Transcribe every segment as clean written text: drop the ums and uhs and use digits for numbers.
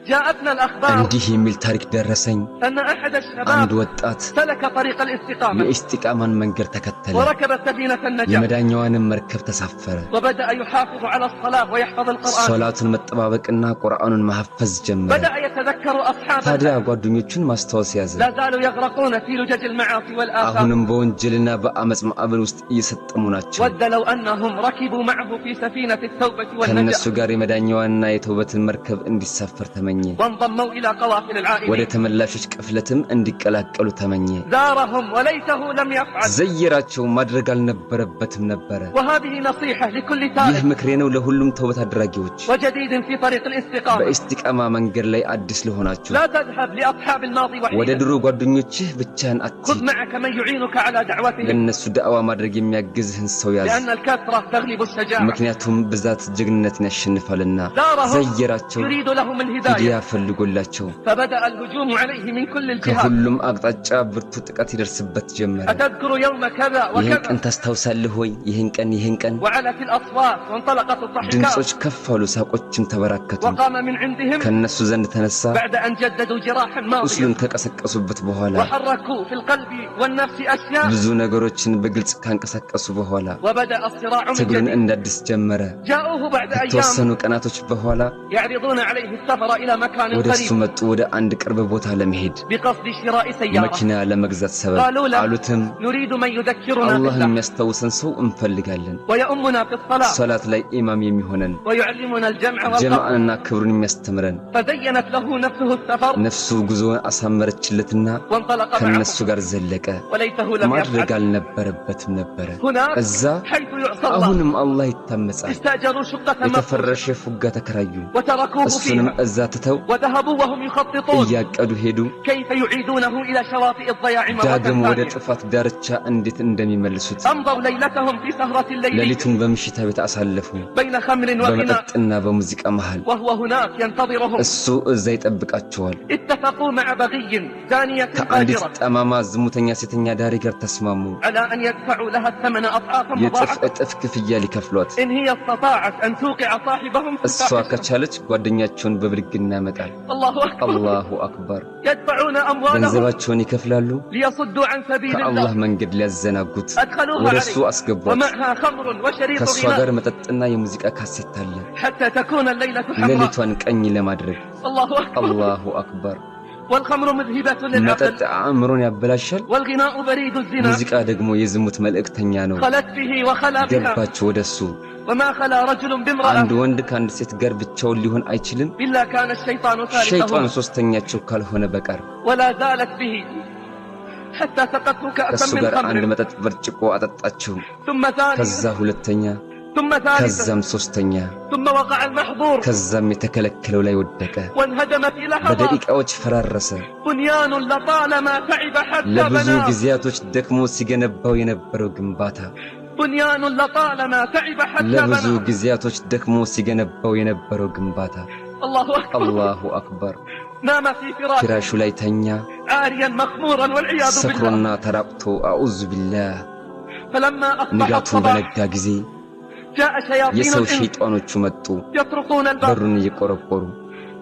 جاءتنا الأخبار እንዲህ የሚል ታሪክ ደረሰኝ። أن أحد الشباب አንድ ወጣት سلك طريق الاستقامة የኢስቲቃማን መንገድ ተከተለ፣ وركب سفينة النجاة የመዳኛዋንም መርከብ ተሳፈረ። وبدأ يحافظ على الصلاة ويحفظ القرآن። ሶላቱን መጠባበቅና ቁርአኑን ማሐፈዝ ጀመረ። بدأ يتذكر أصحاب ታዲያ ጓደኞቹን ማስታወስ ያዘ። لا زالوا يغرقون في لجج المعاصي والآثام። አሁንም በወንጀልና በአመፅ ማዕበል ውስጥ እየሰጠሙ ናቸው። ود لو أنهم ركبوا معه في سفينة التوبة والنجاة ከእነሱ ጋር የመዳኛዋንና የተውበትን መርከብ እንዲሳፈር ተመኘ። وانضموا إلى قوافل ወደ العائدين። ተመላሾች ቅፍለትም እንዲቀላቀሉ ተመኘ። زارهم وليته لم يفعل። ዘይራቸው ማድረግ አልነበረበትም ነበረ። وهذه نصيحة لكل ይህ تائب ምክሬ ነው ለሁሉም ተውበት አድራጊዎች፣ وجديد في طريق الاستقامة። በኢስቲቃማ መንገድ ላይ አዲስ ለሆናችሁ لا تذهب لأصحاب الماضي ወደ وحيدا። ድሮ ጓደኞችህ ብቻህን خذ አትሂድ። معك من يعينك على دعوتهم ለእነሱ ዳዕዋ ማድረግ የሚያግዝህን ሰው ያዝ። لأن الكثرة تغلب الشجاعة። ምክንያቱም ብዛት ጀግንነትን ያሸንፋልና። زارهم ዘይራቸው يريد لهم الهداية። ሂዳያ ፈልጎላቸው فبدأ الهجوم عليه من كل الجهات። ከሁሉም አቅጣጫ ብርቱ ጥቃት ይደርስበት ጀመረ። أتذكر يوم كذا ይህን وكذا። ቀን ታስታውሳለህ ወይ? ይህን ቀን፣ ይህን ቀን። وعلت الأصوات وانطلقت الضحكات። ድምፆች ከፍ አሉ፣ ሳቆችም ተበራከቱ። وقام من عندهم ከእነሱ ዘንድ ተነሳ፣ بعد أن جددوا جراحا ماضية ቁስሉን ከቀሰቀሱበት በኋላ وحركوا في القلب والنفس أشياء። ብዙ ነገሮችን በግልጽ ካንቀሳቀሱ በኋላ وبدأ الصراع من ትግሉን جديد። እንደ አዲስ ጀመረ። جاءوه بعد أيام ከተወሰኑ ቀናቶች በኋላ يعرضون عليه السفر إلى مكان ወደ እሱ قريب መጡ፣ ወደ አንድ ቅርብ ቦታ ለመሄድ بقصد شراء سيارة። መኪና ለመግዛት ሰበብ። قالوا له አሉትም نريد من يذكرنا አላህን بالله የሚያስታውሰን ሰው እንፈልጋለን፣ ويؤمنا في الصلاة ሶላት ላይ ኢማም የሚሆነን፣ ويعلمنا الجمع والقصر። ጀማዓንና ክብሩን የሚያስተምረን። فزينت له نفسه السفر ነፍሱ ጉዞውን አሳመረችለትና وانطلق معهم ከነሱ ጋር ዘለቀ። وليته لم ማድረግ يفعل። አልነበረበትም ነበረ። هناك እዛ حيث يعصى الله አሁንም አላህ ይታመጻል። استأجروا شقة مفروشة የተፈረሸ ፉጋ ተከራዩ። وتركوه እሱንም فيها እዛ ትተው وذهبوا وهم يخططون እያቀዱ ሄዱ። كيف يعيدونه إلى شواطئ الضياع مرة ዳግም ወደ ثانية። ጥፋት ዳርቻ እንዴት እንደሚመልሱት أمضوا ليلتهم في سهرة الليلية ሌሊቱን በምሽታ ቤት አሳለፉ፣ بين خمر وغناء በመጠጥና በሙዚቃ መሃል። وهو هناك ينتظرهم። እሱ እዛ ይጠብቃቸዋል። اتفقوا مع بغي زانية ከአንዲት فاجرة ጠማማ ዝሙተኛ ሴተኛ ዳሪ ጋር ተስማሙ፣ على أن يدفعوا لها الثمن أضعافا የእጥፍ مضاعفة እጥፍ ክፍያ ሊከፍሏት። إن هي استطاعت أن توقع صاحبهم في እሷ الفاحشة። ከቻለች ጓደኛቸውን በብልግና መጣል። الله أكبر። አላሁ አክበር። يدفعون أموالهم ገንዘባቸውን ይከፍላሉ ليصدوا عن سبيل ከአላህ الله። መንገድ ሊያዘናጉት። أدخلوها ወደ እሱ عليه አስገቧት። ومعها خمر وشريط ከእሷ غناء ጋር መጠጥና የሙዚቃ ካሴት አለ፣ حتى تكون الليلة حمراء። ሌሊቷን ቀኝ ለማድረግ። الله أكبر። አላሁ አክበር። والخمر مذهبة للعقل መጠጥ አእምሮን ያበላሻል፣ والغناء بريد الزنا። ሙዚቃ ደግሞ የዝሙት መልእክተኛ ነው። خلت به وخلا بها። ገባች ወደ እሱ። وما خلا رجل አንድ بامرأة ወንድ ከአንድ ሴት ጋር ብቻውን ሊሆን አይችልም፣ إلا كان الشيطان ሸይጣን ثالثهما። ሶስተኛቸው ካልሆነ በቀር። ولا زالت به حتى سقته كأسا ከእሱ من ጋር አንድ خمر መጠጥ ብርጭቆ አጠጣችው። ثم ከዛ ثانية ሁለተኛ፣ ثم ثالثة ከዛም ሶስተኛ፣ ثم وقع المحظور ከዛም የተከለከለው ላይ ወደቀ። وانهدم في لحظات በደቂቃዎች ፈራረሰ። بنيان لطالما تعب حتى ለብዙ بناه። ጊዜያቶች ደክሞ ሲገነባው የነበረው ግንባታ፣ بنيان لطالما تعب حتى ለብዙ بناه። ጊዜያቶች ደክሞ ሲገነባው የነበረው ግንባታ። الله أكبر። አላሁ አክበር። نام في فراشه ፍራሹ ላይ ተኛ፣ عاريا مخمورا والعياذ بالله። ሰክሮና ተራቁቶ። አዑዙ ቢላህ። فلما أصبح ንጋቱ الصباح በነጋ ጊዜ جاء شياطين የሰው الإنس ሸይጣኖቹ መጡ፣ يطرقون الباب በሩን እየቆረቆሩ።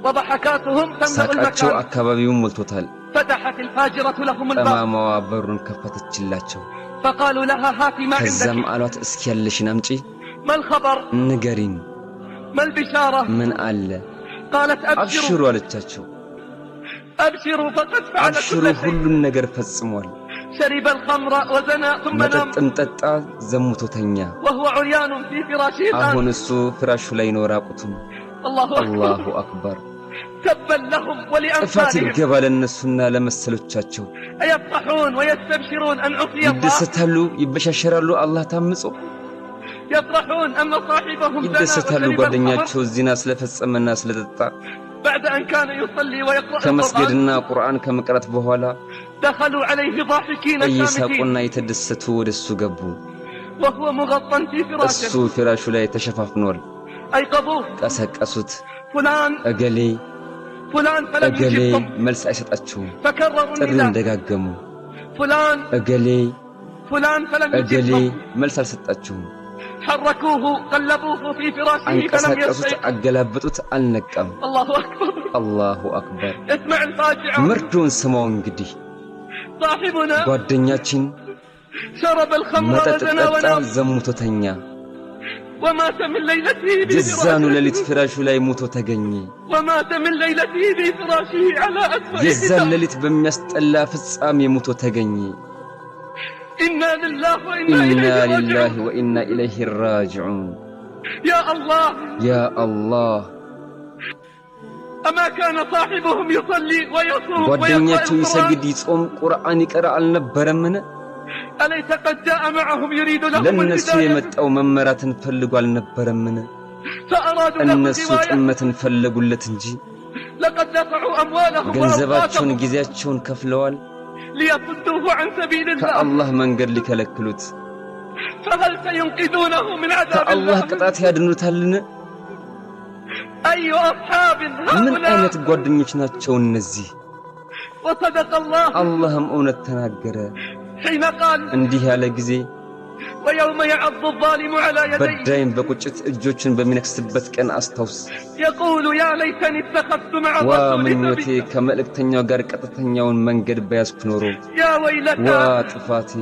وضحكاتهم تملأ ሳቃቸው المكان። አካባቢውን ሞልቶታል። فتحت الفاجرة لهم الباب ጠማማዋ በሩን ከፈተችላቸው። فقالوا لها هاتي ما عندك። ከዛም አሏት እስኪ ያለሽን አምጪ፣ ما الخبر؟ ንገሪን፣ ما البشارة؟ ምን አለ? قالت أبشروا አብሽሩ አለቻቸው። أبشروا فقد فعل አብሽሩ كل شيء። ሁሉን ነገር ፈጽሟል። شرب الخمر وزنى ثم نام መጠጥም ጠጣ፣ ዘሙቶ ተኛ። وهو عريان في فراشه الآن። አሁን እሱ ፍራሹ ላይ ነው ራቁቱን። الله أكبر። አላሁ አክበር። تبا لهم ጥፋት ولأمثالهم። ይገባ ለእነሱና ለመሰሎቻቸው። أيفرحون ويستبشرون أن عصي الله؟ ይደሰታሉ፣ ይበሻሸራሉ አላህ ታምጾ። يفرحون أن صاحبهم زنى ይደሰታሉ وشرب الخمر ጓደኛቸው ዚና ስለፈጸመና ስለጠጣ። بعد أن كان يصلي ويقرأ القرآن። ከመስገድና ቁርአን ከመቅራት በኋላ دخلوا عليه ضاحكين شامتين እየሳቁና የተደሰቱ ወደ እሱ ገቡ። وهو مغطى في እሱ فراشه። ፍራሹ ላይ ተሸፋፍኗል። أيقظوه ቀሰቀሱት። فلان እገሌ فلان فلم እገሌ يجبهم። መልስ አይሰጣቸውም። فكرروا ጥሪውን النداء ደጋገሙ። فلان እገሌ فلان فلم እገሌ يجبهم። መልስ አልሰጣቸውም። حركوه قلبوه في فراشه فلم አንቀሳቀሱት፣ يستيقظ። አገላበጡት፣ አልነቃም። الله أكبر። አላሁ አክበር። اسمع الفاجعة። መርዶን ስማው እንግዲህ። صاحبنا ጓደኛችን شرب الخمر መጠጥ وزنى ጠጣ፣ ونام ዘሙቶ ተኛ። ومات من ليلته የዛኑ في ሌሊት فراشه ፍራሹ ላይ ሞቶ ተገኘ። ومات من ليلته في فراشه على أسوأ የዛን ختام። ሌሊት በሚያስጠላ ፍጻሜ ሞቶ ተገኘ። إنا لله وإنا ኢና إليه ሊላሂ راجعون። ወኢና ኢለይሂ ራጅዑን። يا الله። ያ አላህ። أما كان صاحبهم يصلي ويصوم ويقرأ ጓደኛቸው القرآن؟ ይሰግድ፣ ይጾም፣ ቁርአን ይቀራ አልነበረምን? أليس قد جاء معهم يريد لهم ለእነሱ الهداية؟ የመጣው መመራትን ፈልጎ አልነበረምን? فأرادوا له እነሱ الغواية። ጥመትን ፈለጉለት እንጂ። لقد دفعوا أموالهم ገንዘባቸውን وأوقاتهم ጊዜያቸውን ከፍለዋል ليصدوه عن سبيل الله። ከአላህ መንገድ ሊከለክሉት። فهل سينقذونه من عذاب ከአላህ الله؟ ቅጣት ያድኑታልን? أي أصحاب ምን አይነት هؤلاء؟ ጓደኞች ናቸው እነዚህ? وصدق الله አላህም እውነት ተናገረ حين قال እንዲህ ያለ ጊዜ፣ ويوم يعض الظالم على يديه በዳይም በቁጭት እጆችን በሚነክስበት ቀን አስታውስ። يقول يا ليتني اتخذت مع ዋ الرسول ምኞቴ سبيلا። ከመልእክተኛው ጋር ቀጥተኛውን መንገድ በያዝኩ ኖሮ። يا ዋ ويلتى ጥፋቴ፣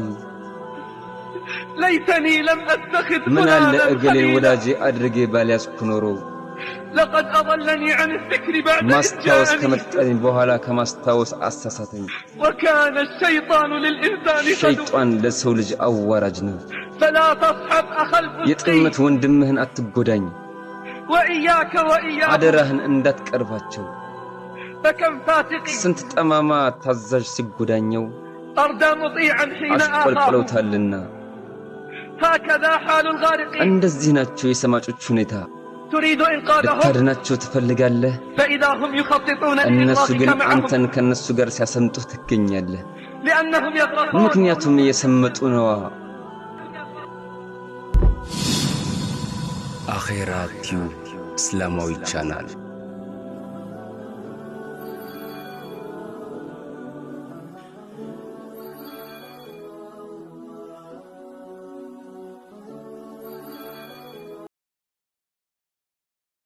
ليتني لم أتخذ ምን አለ فلانا እገሌን خليلا። ወዳጄ አድርጌ ባልያዝኩ ኖሮ። لقد أضلني عن الذكر بعد إذ ማስታወስ جاءني። ከመጣኝ በኋላ ከማስታወስ አሳሳተኝ። وكان الشيطان للإنسان خذولا። ሸይጣን ለሰው ልጅ አዋራጅ ነው። فلا تصحب أخا الفسق የጥመት ወንድምህን አትጎዳኝ፣ وإياك وإياه። አደራህን እንዳትቀርባቸው። فكم فاسق ስንት ጠማማ ታዛዥ ሲጎዳኘው أردى مطيعا حين آخاه። አሽቆልቁለውታልና። هكذا حال الغارقين። እንደዚህ ናቸው የሰማጮች ሁኔታ። تريد إنقاذهم ልታድናቸው ትፈልጋለህ፣ فإذا هم يخططون እነሱ لإغراقك ግን معهم አንተን ከእነሱ ጋር ሲያሰምጡህ ትገኛለህ። لأنهم يغرقون። ምክንያቱም እየሰመጡ ነዋ። አኼራ ቲዩብ እስላማዊ ቻናል።